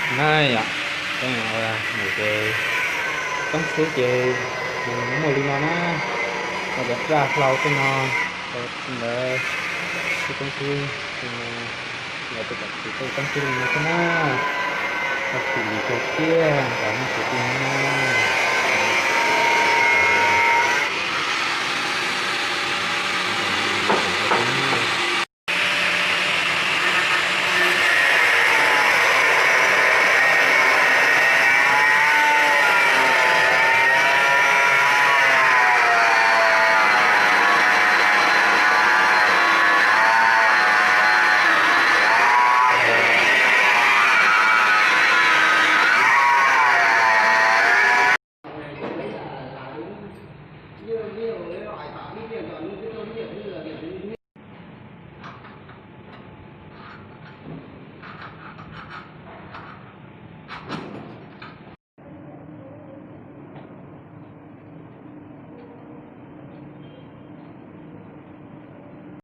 Na yom, tej no ces toob xwb ces muaj li no na, cov raj hlau tej no, ntawd tej toob xwb, ntawd tej toob xwb li no xwb na, tau xwm lis rau tiag, nqa noj tsuag tiag na.